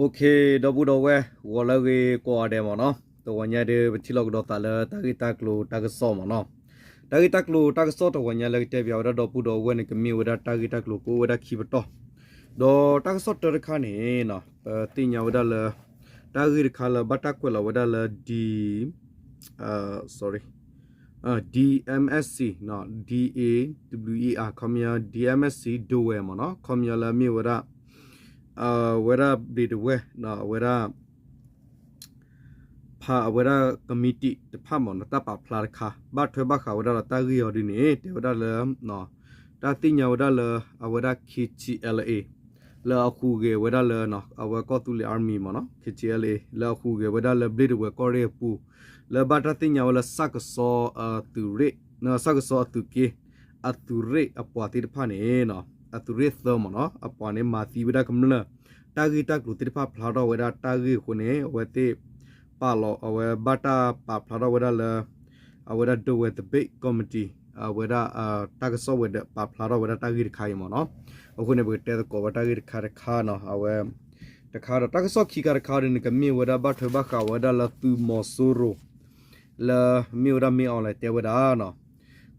OK, ဒီပုၢ်ဒီဝဲၢ် ဂီၤလၢအဂ့ၤကိးဂၤဒဲးမ့ၢ်နီၤ, တဂီၤညါဒီး ပထံၣ်လိာ်ကဒီးသးလၢတၢ်ဂ့ၢ်တၢ်ကျိၤတၢ်ကစီၣ်မ့ၢ်နီၤ. တၢ်ဂ့ၢ်တၢ်ကျိၤတၢ်ကစီၣ်တဂီၤညါလၢကတဲပၠးဝဲဒၣ်ဒီပုၢ်ဒီဝဲၢ်န့ၣ် ကမ့ၢ်ဝဲဒၣ်တၢ်ဂ့ၢ်တၢ်ကျိၤကအိၣ်ဝဲဒၣ်ခံပတီၢ်, ဒီးတၢ်ကစီၣ်တၢတခါန့ၣ် ပသ့ၣ်ညါဝဲဒၣ်လၢ တၢ်ဂ့ၢ်တခါလၢဘၣ်တၢ်ကွဲးလီၤဝဲဒၣ်လၢ D, sorry, DMSC, D A W E R, ခီပညီ DMSC ဒဝဲၢ်မ့ၢ်နီၤ, ခီပညီလၢအမ့ၢ်ဝဲဒၣ် အဝဲဒၣ်ဘျ့းဒဝဲၢ် အဝဲဒၣ် ဖးအဝဲဒၣ် committee တဖၣ်မ့ၢ်နီၤ, တၢ်ပာ်ဖျါတခါ ဘၣ်ထွဲဘၣ်ဃးဝဲဒၣ်ဒီးတၢ်ဂ့ၢ်အီၤဒ်န့ၣ် တဲဝဲဒၣ်လၢ တၢ်သ့ၣ်ညါဝဲဒၣ်လၢ အဝဲဒၣ် K T L A လၢအဟူးဂဲၤဝဲဒၣ်လၢ အဝဲကီၢ်သူလ့ၤ Army မ့ၢ်နီၤ, K T L A လၢအဟူးဂဲၤဝဲဒၣ်လၢဘျ့းဒဝဲၢ်ကီၢ်ရ့ၣ်အပူၤ, လၢဘၣ်တၢ်သ့ၣ်ညါဝဲလၢ စကစ အသုးရ့ၣ်, စကစ အသုးက့ အသုးရ့ၣ်အပှၤသ့ၣ်တဖၣ်န့ၣ် အသုးရ့ၣ်သၢမ့ၢ်နီၤ, အပှၤန့ၣ်မၤသံဝဲဒၣ်ကမျၢၢ် တၢ်ဂ့ၢ်တၢ်ကျိၤသ့ၣ်တဖၣ်ဖျါထီၣ်ဝဲဒၣ်တၢ်ဂ့ၢ်အဃိန့ၣ် အဝဲသ့ၣ်ပာ်လီၤ အဝဲဘၣ်တၢ်ပာ်ဖျါထီၣ်ဝဲဒၣ်လၢ အဝဲဒၣ်ဒဝဲၢ် debate committee အဝဲဒၣ် တၢ်ကစီၣ်ဝဲၤဒၢးပာ်ဖျါထီၣ်ဝဲဒၣ်တၢ်ဂ့ၢ်တခါအံၤမ့ၢ်နီၤ. အဃိန့ၣ် ပကတဲသကိးဝဲတၢ်ဂ့ၢ်တခါတခါနီၤ, အဝဲ တခါဒီးတၢ်ကစီၣ်ခံခါတခါဒ်န့ၣ် ကမ့ၢ်ဝဲဒၣ်ဘၣ်ထွဲဘၣ်ဃးဝဲဒၣ်လၢသုးမီၤစိရိၤ လၢမ့ၢ်ဝဲဒၣ် မင်းအောင်လှိုင် တဲဝဲဒၣ်နီၤ,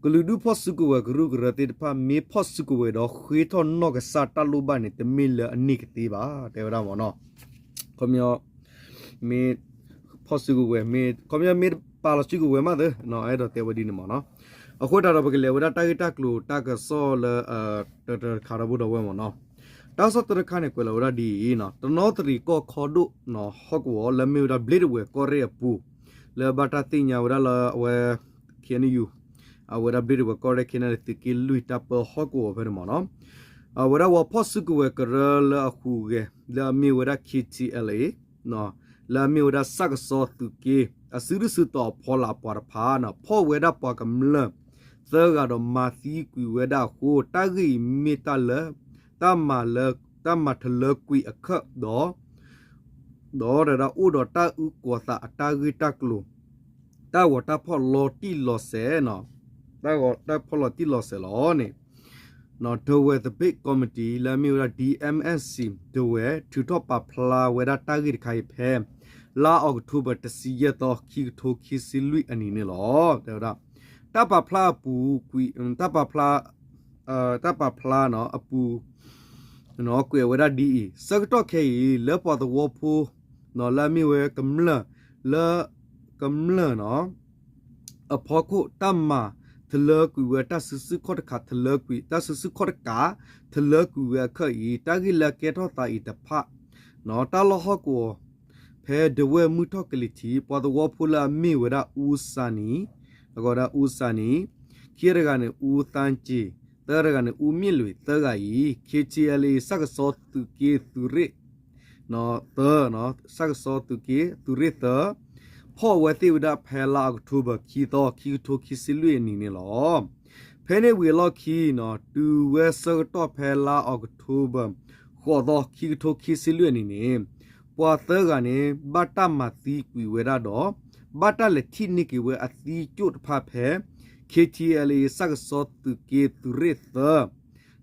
ကလုာ်ဒူၣ်ဖီၣ်စုကဝဲၤကရူၢ်ကရၢသ့ၣ်တဖၣ် မ့ၢ်ဖီၣ်စုကဝဲၤဒီးဃ့ထီၣ်နီၢ်ကစၢ်တၢ်လိၣ်ဘၣ်န့ၣ် တမ့ၢ်လၢအန့ၢ်ကသ့ဘၣ် တဲဝဲဒၣ်မ့ၢ်နီၤ. ခီပညီ မ့ၢ်ဖီၣ်စုကဝဲၤ မ့ၢ်ခီပညီမ့ၢ်ပာ်လီၤစုကဝဲၤမးသ့ အဲၣ်ဒိးတဲဝဲဒ်န့ၣ်မ့ၢ်နီၤ. အဃိသတးဒီးပကလဲၤဝဲဒၣ်တၢ်ဂ့ၢ်တၢ်ကျိၤတၢ်ကစီၣ်လၢ တၢတခါဒီပုၢ်ဒီဝဲၢ်မ့ၢ်နီၤ. တၢ်ကစီၣ်တၢတခါန့ၣ် ကွဲးလီၤဝဲဒၣ်ဒ်အံၤနီၤ, တနီသရံၣ်ကီၢ်ခီဒိၣ်နီၤ ဟီၣ်ကဝီၤလၢမ့ၢ်ဝဲဒၣ်ဘျ့းဒဝဲၢ်ကီၢ်ရ့ၣ်အပူၤ လၢဘၣ်တၢ်သ့ၣ်ညါဝဲဒၣ်လၢအဝဲ K N U အဝဲဒၣ်ဘျ့းဒဝဲၢ်ကီၢ်ရ့ၣ် K N L A သုးက့လွံၢ်တၢ်ပၢဟီၣ်ကဝီၤဖဲန့ၣ်မ့ၢ်နီၤ. အဝဲဒၣ်ဝဲဖီၣ်စုကဝဲၤကရၢလၢအဟူးဂဲၤ လၢအမ့ၢ်ဝဲဒၣ် K T L A လၢအမ့ၢ်ဝဲဒၣ်စကစသုးက့ အစုဒုၣ်စုတီၤအဖီလာ်အပှၤတဖၣ်နီၤ ဖီၣ်ဝဲဒၣ်ပှၤကမျၢၢ်သၢဂၤဒီးမၤသံကွံာ်ဝဲဒၣ်အဃိ တၢ်ဂ့ၢ်အံၤမ့ၢ်တၢ်လၢ တၢ်မၤလၢ တၢ်မၤထလၢကွံာ်အခၢးဒီး ဒီးတၢ်အိၣ်ဒီးတၢ်အုၣ်ကီၤသးအတၢ်ဂ့ၢ်တၢ်ကျိၤ တၢ်ဂီၤတၢ်ဖီၣ်လီၤတံၢ်လီၤဆဲး တၢ်ဂီၤတၢ်ဖီၣ်လီၤတံၢ်လီၤဆဲးလီၤန့ၣ် ဒဝဲၢ် debate committee လၢအမ့ၢ်ဝဲဒၣ် D M S C ဒဝဲၢ် ထုးထီၣ်ပာ်ဖျါဝဲဒၣ်တၢ်ဂ့ၢ်တခါအံၤဖဲ လါအီးကထိဘၢၣ် တဆံယဲၢ်သီ ခံကထိခံဆံလွံၢ်အနံၤန့ၣ်လီၤ. တဲဝဲဒၣ် တၢ်ပာ်ဖျါအပူၤကွံာ် တၢ်ပာ်ဖျါ တၢ်ပာ်ဖျါနီၤ အပူၤ ကွဲးဝဲဒၣ်ဒ်အံၤ, ဆၢကတီၢ်ခဲအံၤ လၢပှၤသဝီဖိ လၢအမ့ၢ်ဝဲကမျၢၢ် လၢကမျၢၢ်နီၤ အဖီခိၣ် တၢ်မၤထလၢကွံာ်ဝဲတၢ်စုဆူၣ်ခီၣ်တကး ထလၢကွံာ် တၢ်စုဆူၣ်ခီၣ်တကး ထလၢကွံာ်ဝဲအခၢးအံၤ တၢ်ဂ့ၢ်လၢအကဲထီၣ်သးအံၤတဖၣ် တၢ်လီၢ်ဟီၣ်ကဝီၤ ဖဲဒဝဲၢ်မုၢ်ထီၣ်ကလံၤထံး ပှၤသဝီဖိလၢအမ့ၢ်ဝဲဒၣ် အူစၢ်နံၤ အဂီၢ်ဒၣ်အူစၢ်နံၤ ခံတဂၤန့ၣ် အူသန်းကြည် သၢတဂၤန့ၣ် အူမ့ၢ်လွံၢ် သၢဂၤအံၤ K T L A စကစီသုးက့သုးရ့ၣ် သၢ စကစီသုးက့သုးရ့ၣ်သၢ ဖီၣ်ဝဲသ့ၣ်ဝဲဒၣ်ဖဲလါအီးကထိဘၢၣ် ခံသီ ခံကထိခံဆံလွံၢ်အနံၤန့ၣ်လီၤ. ဖဲန့ၣ်ဝံၤအလီၢ်ခံနီၤ တုၤဝဲဆၢကတီၢ်ဖဲလါအီးကထိဘၢၣ် ဃိးသီ ခံကထိခံဆံလွံၢ်အနံၤန့ၣ် ပှၤသၢဂၤန့ၣ် ဘၣ်တၢ်မၤသံကွံာ်ဝဲဒၣ်ဒီး ဘၣ်တၢ်လဲၤထံၣ်န့ၢ်က့ၤဝဲအသံကၠိၣ်တဖၣ်ဖဲ K T L A စကစီသုးက့သုးရ့ၣ်သၢ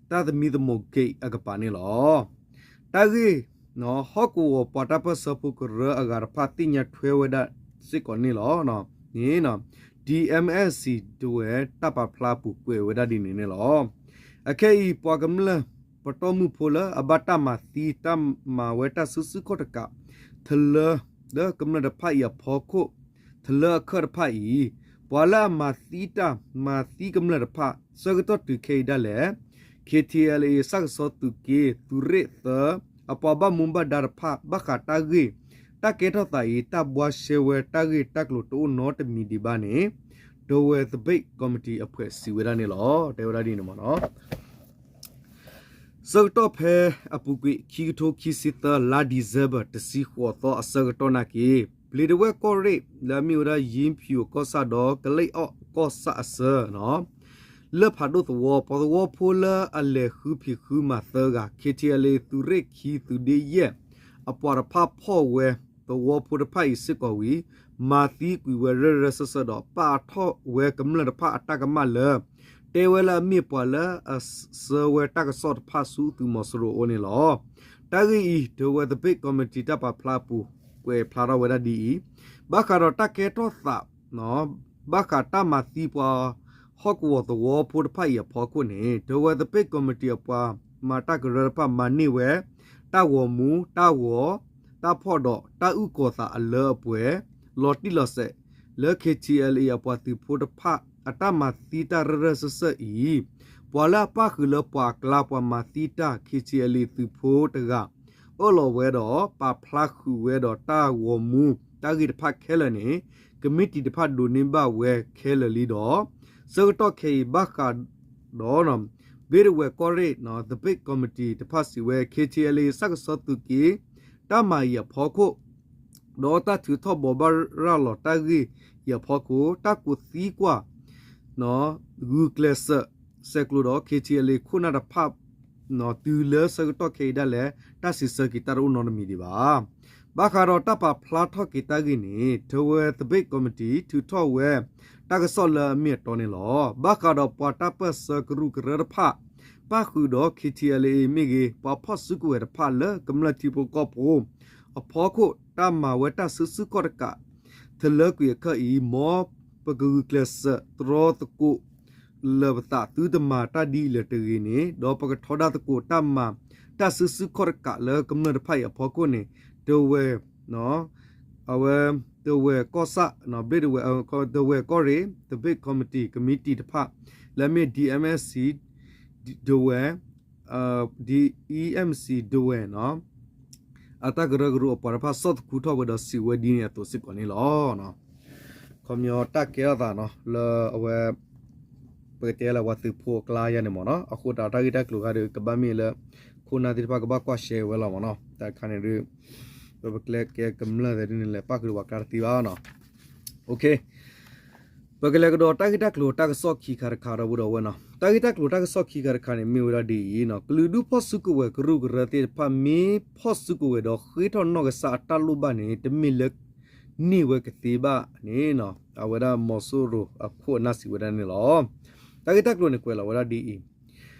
တၢ်သမံသမိး gate အကပၤန့ၣ်လီၤ. တၢ်ဂ့ၢ် ဟီၣ်ကဝီၤပှၤတၢ်ပၢၢ်ဆၢဖိကရၢအဂၤတဖၣ်သ့ၣ်ညါထွဲဝဲဒၣ်စ့ၢ်ကီးန့ၣ်လီၤ. န့ၣ် D M S C ဒဝဲၢ်တၢ်ပာ်ဖျါအပူၤကွဲးဝဲဒၣ်ဒ်န့ၣ်န့ၣ်လီၤ. အခဲအံၤ ပှၤကမျၢၢ် ပတီၢ်မုၢ်ဖိလၢအဘၣ်တၢ်မၤသံ တၢ်မၤဝဲတၢ်စုဆူၣ်ခီၣ်တကး ထလၢ လၢကမျၢၢ်တဖၣ်အံၤအဖီခိၣ် ထလၢအခၢးတဖၣ်အံၤ ပှၤလၢအမၤသံတၢ် မၤသံကမျၢၢ်တဖၣ် ဆၢကတီၢ်တုၤခဲအံၤဒၣ်လဲာ် K T L A စကစီသုးက့သုးရ့ၣ်သၢ အပှၤဘၣ်မူဘၣ်ဒါတဖၣ် ဘၣ်ဃးတၢ်ဂ့ၢ် တၢ်ကဲထီၣ်သးအံၤ တၢ်ဘှါရှဲဝဲတၢ်ဂ့ၢ်တၢ်ကျိၤတအိၣ်နီတမံၤဒံးဘၣ်န့ၣ် ဒဝဲၢ် debate committee အဖှဲးစံးဝဲဒၣ်န့ၣ်လီၤ. တဲဝဲဒၣ်ဒ်န့ၣ်မ့ၢ်နီၤ. ဆၢကတီၢ်ဖဲအပူၤကွံာ် ခံကထိခံဆံသၢ လါ December တဆံဃိးသီအဆၢကတီၢ်နာ်က့ ဘျ့းဒဝဲၢ်ကီၢ်ရ့ၣ် လၢအမ့ၢ်ဝဲဒၣ် ယ့ဖၠူၣ်ကီၢ်ဆၣ်ဒီး ကလ့ၣ်အီၣ်ကီၢ်ဆၣ်အဆၢနီၤ လၢဖးဒိၣ်သဝီ ပှၤသဝီဖိလၢအလဲၤဃုဖံးဃုမၤသၢဂၤ K T L A သုးရ့ၣ်ခံ သုးဒ့ယဲၢ် အပှၤတဖၣ်ဖီၣ်ဝဲသဝီဖိတဖၣ်အံၤစ့ၢ်ကီးဝံၤ မၤသံကွံာ်ဝဲရဲၣ်ရဲၣ်စၢၢ်စၢၢ်ဒီး ပာ်ထီၣ်ဝဲကမျၢၢ်တဖၣ်အတၢ်ကမၣ်လၢ တဲဝဲလၢအမ့ၢ်ပှၤလၢအဆှၢဝဲတၢ်ကစီၣ်တဖၣ်ဆူသုးမီၤစိရိၤအအိၣ်န့ၣ်လီၤ. တၢ်ဂ့ၢ်အံၤ ဒဝဲၢ်သဘ့ၣ်ကီၢ်မံၣ်တံၢ်တၢ်ပာ်ဖျါအပူၤ ကွဲးဖျါထီၣ်ဝဲဒၣ်ဒ်အံၤ, ဘၣ်ဃးဒီးတၢ်ကဲထီၣ်သး ဘၣ်ဃးတၢ်မၤသံပှၤဟီၣ်ကဝီၤသဝီဖိတဖၣ်အံၤအဖီခိၣ်န့ၣ် ဒဝဲၢ်သဘ့ၣ်ကီၢ်မံၣ်တံၢ်အပှၤမၤတၢ်ကရၢတဖၣ်မၤန့ၢ်ဝဲ တၢ်ဂီၤမူ, တၢ်ဂီၤ, တၢ်ဖီၣ်ဒီးတၢ်အုၣ်ကီၤသးအလၢအပှဲၤ လီၤတံၢ်လီၤဆဲး လၢ KTLA အပှၤသုးဖိတဖၣ် အတၢ်မၤသံတၢ်ရၢၢ်ရၢၢ်စၢၢ်စၢၢ်အံၤ, ပှၤလၢအပၣ်ဃုာ်လၢပှၤအကျါပှၤမၤသံတၢ် KTLA သုးဖိတဂၤ အၢၣ်လီၤဝဲဒီး ပာ်ဖျါဃုာ်ဝဲဒီးတၢ်ဂီၤမူ တၢ်ဂ့ၢ်တဖၣ်ခဲလၢာ်န့ၣ် ကမံးတံာ်တဖၣ်ဒိးန့ၢ်ဘၣ်ဝဲခဲလၢာ်လံဒီး ဆၢကတီၢ်ခဲအံၤဘၣ်ဃးဒီး ဘ့ၣ်ဒဝဲၢ်ကီၢ်ရ့ၣ် သဘ့ၣ်ကီၢ်မံၣ်တံၢ်တဖၣ်စံးဝဲ KTLA ဆၣ်ကဆီသုးက့ တၢ်မၤအံၤအဖီခိၣ် ဒီးတၢ်ထုးထီၣ်ဘိးဘၣ်ရၤလီၤတၢ်ဂ့ၢ်အံၤအဖီခိၣ် တၢ်ကူးသံကွၢ် ဂုာ်ကျဲးစၢး ဆဲးကျိးဒီး KTLA ခိၣ်နၢ်တဖၣ် တုၤလၢဆၢကတီၢ်ခဲအံၤဒၣ်လဲာ် တၢ်စံးဆၢက့ၤတၢ်တအိၣ်နီတမံၤဒံးဘၣ်. ဘၣ်ဃးဒီးတၢ်ပာ်ဖျါထီၣ်က့ၤတၢ်ဂ့ၢ်န့ၣ် ဒဝဲၢ်သဘ့ၣ်ကီၢ်မံၣ်တံၢ် ထုးထီၣ်ဝဲ တၢ်ကစီၣ်လၢအမ့ၢ်အတီန့ၣ်လီၤ. ဘၣ်ဃးဒီးပှၤတၢ်ပၢၢ်ဆၢကရူၢ်ကရၢတဖၣ် ပၣ်ဃုာ်ဒီး KTLA မ့ၢ်ဂ့ၤ ပှၤဖီၣ်စုကဝဲၤတဖၣ်လၢကမျၢၢ်ထံဖိကီၢ်ဖိ အဖီခိၣ် တၢ်မၤဝဲတၢ်စုဆူၣ်ခီၣ်တကး တလၢကွံာ်အခၢၣ်အံၤ မ်ပကဂုာ်ကျဲးစၢးတြီသကိး လၢပသးသုတမၤတၢ်ဒ်အံၤလၢၤတဂ့ၤန့ၣ် ဒီးပကထီဒါသကိးတၢ်မၤ တၢ်စုဆူၣ်ခီၣ်တကးလၢကမျၢၢ်တဖၣ်အံၤအဖီခိၣ်န့ၣ် ဒဝဲၢ် အဝဲ ဒဝဲၢ်ကီၢ်ဆၣ် ဘ့ၣ်ဒဝဲၢ် ဒဝဲၢ်ကီၢ်ရ့ၣ် သဘ့ၣ်ကီၢ်မံၣ်တံၢ် ကမံးတံာ်တဖၣ် လၢအမ့ၢ် DMSC ဒဝဲၢ် DEMC ဒဝဲၢ် အတၢ်ကရၢကရိအပှၤတဖၣ် ဆီၣ်သခူထီၣ်ဝဲဒီးစံးဝဲဒ်န့ၣ်အသိးစ့ၢ်ကီးန့ၣ်လီၤ. ခီပညီတၢ်ကဲထီၣ်သးနီၤ လၢအဝဲ ပကတဲလၢပှၤသုးဖိအကျါယါန့ၣ်မ့ၢ်နီၤ အဃိသတးတၢ်ဂ့ၢ်တၢ်ကျိၤခါဒီး ကဘၣ်မ့ၢ်လၢ ခိၣ်နၢ်သ့ၣ်တဖၣ်ကဘၣ်ကွၢ် share ဝဲလီၤမ့ၢ်နီၤ တၢ်တခါန့ၣ်ဒီး ပပကျဲကဲကမျၢၢ်သ့ၣ်ဒ်န့ၣ်လဲၣ် ပၣ်ဃုာ်ဒီးပှၤကျါတသ့ဘၣ်နီၤ ပကလဲၤကဒီးတၢ်ဂ့ၢ်တၢ်ကျိၤတၢ်ကစီၣ်ခံခါတခါ ဒီပုၢ်ဒီဝဲၢ်နီၤ တၢ်ဂ့ၢ်တၢ်ကျိၤတၢ်ကစီၣ်ခံခါတခါန့ၣ် မ့ၢ်ဝဲဒၣ်ဒ်အံၤနီၤ ကလုာ်ဒူၣ်ဖီၣ်စုကဝဲၤကရူၢ်ကရၢသ့ၣ်တဖၣ် မ့ၢ်ဖီၣ်စုကဝဲၤဒီးဃ့ထီၣ်နီၣ်ကစၢ်အတၢ်လိၣ်ဘၣ်န့ၣ် တမ့ၢ်လၢန့ၢ်ဝဲကသ့ဘၣ်န့ၣ် အဝဲဒၣ်မီၤစိရိၤအခိၣ်အနၢ်စံးဝဲဒၣ်န့ၣ်လီၤ. တၢ်ဂ့ၢ်တၢ်ကျိၤန့ၣ်ကွဲးလီၤဝဲဒၣ်ဒ်အံၤ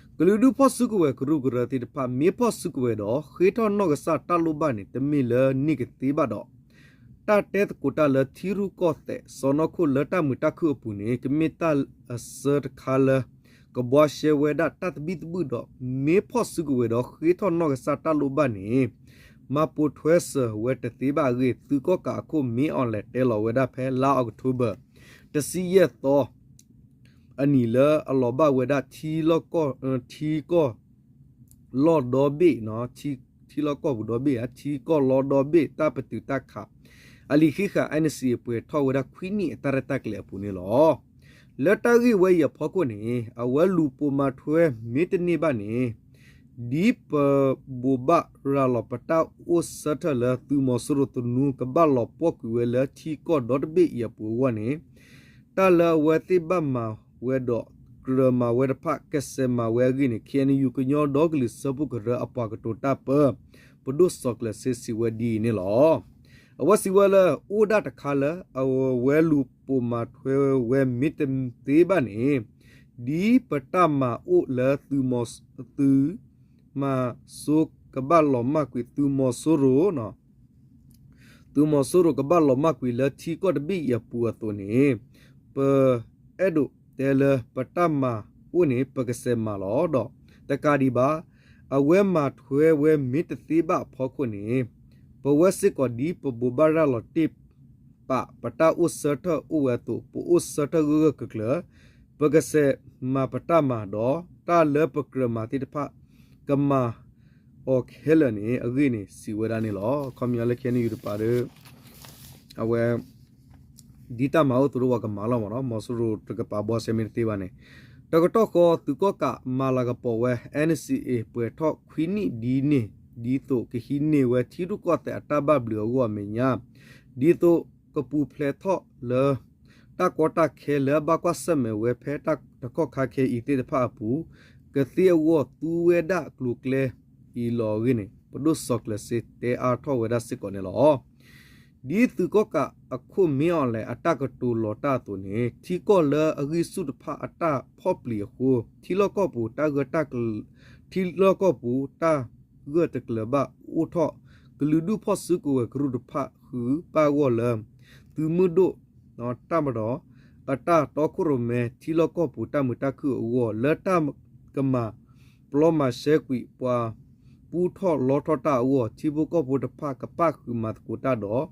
ကလုာ်ဒူၣ်ဖီၣ်စုကဝဲၤကရူၢ်ကရၢသ့ၣ်တဖၣ် မ့ၢ်ဖီၣ်စုကဝဲၤဒီး ဃ့ထီၣ်နီၣ်ကစၢ်တၢ်လိၣ်ဘၣ်န့ၣ် တမ့ၢ်လၢန့ၢ်ကသ့ဘၣ်ဒီး တၢ်တဲသကိးတၢ်လၢထံရူၢ်ကီၢ်သဲး စီၢ်နီၤခိၣ်လၢတၢ်မုာ်တၢ်ခုၣ်အပူၤန့ၣ် ကမ့ၢ်တၢ်အဆၢတခါလၢ ကဘှါရှဲဝဲဒၣ်တၢ်သဘံၣ်သဘုၣ်ဒီး မ့ၢ်ဖီၣ်စုကဝဲၤဒီးဃ့ထီၣ်နီၣ်ကစၢ်တၢ်လိၣ်ဘၣ်န့ၣ် မၤပိာ်ထွဲစၢၤဝဲတသ့ဘၣ်အဂ့ၢ် သုးကီၣ်ကးအခိၣ်မ့ၢ်အီၣ်လဲၣ်တဲလီၤဝဲဒၣ်ဖဲလါအီးကထိဘၢၣ် တဆံယဲၢ်သီ အနံၤလၢအလီၤဘၣ်ဝဲဒၣ်ထံ ထံကီၢ်လီၢ်ဒီဘ့ၣ် ထံလီၢ်ကီၢ်ပူၤဒီဘ့ၣ်ဧါ ထံကီၢ်လီၢ်ဒီဘ့ၣ် တၢ်ပတုာ်တၢ်ခး အလံာ်ဃံးဃာ် NCA ပှဲၤထီၣ်ဝဲဒၣ်ခွံနံၣ်အတၢ်ရဲၣ်တၢ်ကျဲၤအပူၤန့ၣ်လီၤ. လၢတၢ်ဂ့ၢ်ဝဲအံၤအဖီခိၣ်န့ၣ် အဝဲလူၤပိာ်မၤထွဲမ့ၢ်တန့ၢ်ဘၣ်န့ၣ် ဒ်ပဘိးဘၣ်ရၤလီၤပတၢ်အိၣ်ဆၢထၢၣ်လၢသုးမီၤစိရိၤသနူ ကဘၣ်လီၤပှီၢ်ကွံာ်ဝဲလၢထံကီၢ်ဒီတဘ့ၣ်အံၤအပူၤအဂီၢ်န့ၣ် တၢ်လၢအဝဲသ့ၣ်ဘၣ်မၤဝဲဒီးကြၢးမၤဝဲတဖၣ် ကစဲးမၤဝဲအဂ့ၢ်န့ၣ် KNU ကညီဒီကလုာ်စၢဖှိၣ်ကရၢအပှၤကတိၤတၢ်ပၢ ပဒိၣ်စီၤကျၢၤစ့စံးဝဲဒ်အံၤန့ၣ်လီၤ. အဝဲစံးဝဲလၢ အိၣ်ဒၣ်တခါလၢ အဝဲလူၤပိာ်မၤထွဲဝဲမ့ၢ်တသ့ဘၣ်န့ၣ် ဒ်ပတၢ်မၤအိၣ်လၢသုးမီၤ သုးမီၤစိကဘၣ်လီၤမၢ်ကွံာ် သုးမီၤစိရိၤ သုးမီၤစိရိၤကဘၣ်လီၤမၢ်ကွံာ်လၢထံကီၢ်တဘ့ၣ်အံၤအပူၤအသိးန့ၣ် ပအဲၣ်ဒိးတဲလၢပတၢ်မၤအိၣ်န့ၣ် ပကစဲးမၤလီၤဒီး တကးဒံးဘၣ် အဝဲမၤထွဲဝဲမ့ၢ်တသ့ဘၣ်အဖီခိၣ်န့ၣ် ပဝဲစ့ၢ်ကီးဒ်ပဘိးဘၣ်ရၤလီၤတ့ၢ်ပာ်ပတၢ်အိၣ်ဆၢထၢၣ်အိၣ်ဝဲအသိး ပအိၣ်ဆၢထၢၣ်ဂၢၢ်ဂၢၢ်ကျၢၤကျၢၤ ပကစဲးမၤပတၢ်မၤဒီး တၢ်လၢပကြၢးမၤသ့ၣ်တဖၣ် ကမၤအီၤခဲလၢာ်န့ၣ် အဂ့ၢ်န့ၣ် စံးဝဲဒၣ်န့ၣ်လီၤ. ခီပညီလၢ KNU တပၤဒီး အဝဲ ဒ်တၢ်မၤအိၣ်သတးဒီးပှၤကမၤလီၤမ့ၢ်နီၤ မီၤစိရိၤတကပၤဘှီစဲမ့ၢ်တသ့ဘၣ်န့ၣ် တကတီၢ်ဃီသုးကီၣ်ကးမၤလၤကပီၤဝဲ NCA ပှဲၤထီၣ်ခွံနံၣ်ဒ်န့ၣ် ဒ်သိးကဟံးန့ၢ်ဝဲထံရူၢ်ကီၢ်သဲးအတၢ်ဘၣ်ဘျုးအဂီၢ်အမဲာ်ညါ ဒ်သိးကပူၤဖျဲးထီၣ်လၢ တၢ်ကီတၢ်ခဲလၢအဘၣ်ကွၢ်ဆၢၣ်မဲာ်ဝဲဖဲတၢ်တခီၣ်ခါခဲအံၤသ့ၣ်တဖၣ်အပူၤ ကသ့အဂီၢ်သူဝဲဒၣ်ကျိၤကျဲအံၤလီၤအဂ့ၢ်န့ၣ် ပဒိၣ်စီၤကျၢၤစ့တဲအါထီၣ်ဝဲဒၣ်စ့ၢ်ကီးန့ၣ်လီၤ. ဒ်သုးကီၣ်ကးအခိၣ်မ့ၢ်အီၣ်လဲၣ်အတၢ်ကတိၤလီၤတၢ်အသိးန့ၣ် ထံကီၢ်လၢအဂံၢ်ဆူၣ်တဖၣ်အတၢ်ဖီၣ်ပျံၤအဃိ ထံလီၢ်ကီၢ်ပူၤတၢ်ဂၢၢ်တၢ်ကျၢၤ ထံလီၢ်ကီၢ်ပူၤတၢ် ဂၢၢ်တကျၢၤဘၣ်အိၣ်ထီၣ် ကလုာ်ဒူၣ်ဖီၣ်စုကဝဲၤကရူၢ်တဖၣ်ဃုာ်ပၣ်အဂီၢ်လၢ သုးမုၢ်ဒိၣ် တပ်မတော် အတၢ်တီခိၣ်ရိၣ်မဲ ထံလီၢ်ကီၢ်ပူၤတၢ်မုာ်တၢ်ခုၣ်အဂီၢ် လၢတၢ်ကမၤပျီမၤရှဲကွံာ်ပှၤပူထီၣ်လီထီၣ်တၢ်အဂီၢ် ထံဖိကီၢ်ဖိတဖၣ်ကပၣ်ဃုာ်မၤသကိးတၢ်ဒီး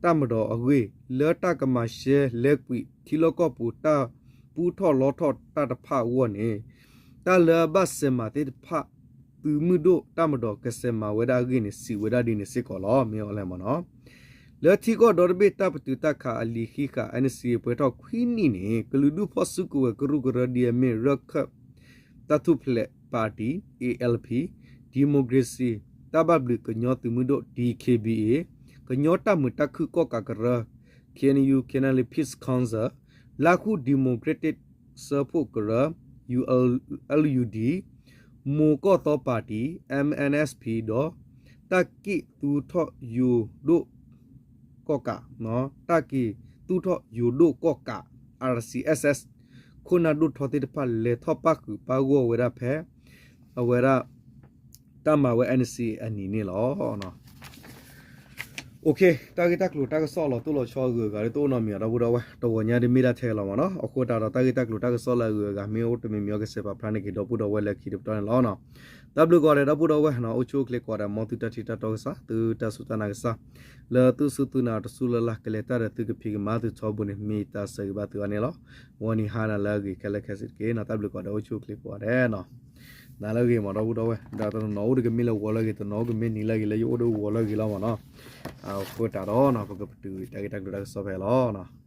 တပ်မတော် အဂ့ၢ် လၢတၢ်ကမၤရှဲလဲၤကွံာ်ထံလီၢ်ကီၢ်ပူၤ တၢ်ပူထီၣ်လီထီၣ်တၢ်တဖၣ်အဂီၢ်န့ၣ် တၢ်လၢအဘၣ်စဲးမၤသ့ၣ်တဖၣ် သုးမုၢ်ဒိၣ် တပ်မတော် ကစဲးမၤဝဲဒၣ်အဂ့ၢ်န့ၣ် စံးဝဲဒၣ်ဒ်န့ၣ်စ့ၢ်ကီးလီၤ. မ့ၢ်အီၤလဲၣ်မ့ၢ်နီၤ လၢထံကီၢ်ဒီတဘ့ၣ်တၢ်ပတုာ်တၢ်ခးအလံာ်ဃံးဃာ် NCA ပှဲၤထီၣ်ခွံနံၣ်န့ၣ် ကလုာ်ဒူၣ်ဖီၣ်စုကဝဲၤကရူၢ်ကရၢဒ်အမ့ၢ် ရၢၢ်ခၢၣ်တၢ်ထူၣ်ဖျဲးပၣ်တံၣ် A L P, ဒံၣ်မိၣ်ကရ့ၣ်စံၣ်တၢ်ဘၣ်ဘျုးကညီသုးမုၢ်ဒိၣ် D K B A, ကညီတၢ်မုာ်တၢ်ခုၣ်ကီၣ်ကးကရၢ K N U Karen Peace Council, လါဃု Democratic စၢဖှိၣ်ကရၢ U L U D, မိၢ်ကီၢ်သီပၣ်တံၣ် M N S P ဒီး တၢ်က့ၣ်သူၣ်ထီၣ်ယိၤဒိၣ်ကီၣ်ကး တၢ်က့ၣ်သူၣ်ထီၣ်ယိၤဒိၣ်ကီၣ်ကး R C S S ခိၣ်နၢ်ဒိၣ်ထီသ့ၣ်တဖၣ် လဲၤထီၣ်ပၣ်ဃုာ်ပၣ်ဂီၢ်ဝဲဒၣ်ဖဲ အဝဲဒၣ် တၢ်မၤဝဲ NCA အနံၤန့ၣ်လီၤ. တၢ်ဂ့ၢ်တၢ်ကျိၤတၢ်ကစီၣ်လီၤတိၢ်လီၤဆီအဂုၤအဂၤ တအိၣ်နီတမံၤ ဒီပုၢ်ဒီဝဲၢ် တဂီၤညါဒ်မ့ၢ်ဒၣ်ထဲလီၤမ့ၢ်နီၤ. အဃိသတးဒီး တၢ်ဂ့ၢ်တၢ်ကျိၤတၢ်ကစီၣ်လၢအဂုၤအဂၤ မ့ၢ်အိၣ်တမံၤမံၤ ကစဲးပာ်ဖျါန့ၢ်က့ၤ ဒီပုၢ်ဒီဝဲၢ်လၢခံတပတီၢ်န့ၣ်လီၤ. တၢ်ဘျုးကိးဂၤဒဲး ဒီပုၢ်ဒီဝဲၢ်နီၤ အိၣ်ဆူၣ်အိၣ်ချ့ကိးဂၤဒဲး မ်သုတၢ်ထံၣ်တၢ်တီကစၢ် သုတၢ်စူၢ်တၢ်နာ်ကစၢ် လၢသုစူၢ်သုနာ်တစူၢ်လၢ်လၢ် ကလဲၤတၢ်ဒီးသုကဖံးကမၤသုထီဘိန့ၣ် မ့ၢ်တၢ်ဆၢဂ့ၤဘၣ်သုအါန့ၣ်လီၤ. ဂီၤနံၤဟါနၤလၢအဂ့ၤခဲလၢာ်ခဲဆ့တက့ၢ်နီၤ. တၢ်ဘျုးကိးဂၤဒဲး အိၣ်ဆူၣ်အိၣ်ချ့ကိးဂၤဒဲးနီၤ. နၤလၢအဂ့ၤမ့ၢ် ဒီပုၢ်ဒီဝဲၢ် ဒီးတနီၤနီၤအိၣ်တကမ့ၢ်လၢဂီၤလၢအဂ့ၤ တနီၤအိၣ်ကမ့ၢ်နံၤလၢအဂ့ၤ လၢယအိၣ်ဒီးဂီၤလၢအဂ့ၤလီၤမ့ၢ်နီၤ. အဃိသတးဒီးနီၤ ပကပတုာ်တၢ်ဂ့ၢ်တၢ်ကျိၤတၢ်ကစီၣ်ဖဲလီၤ.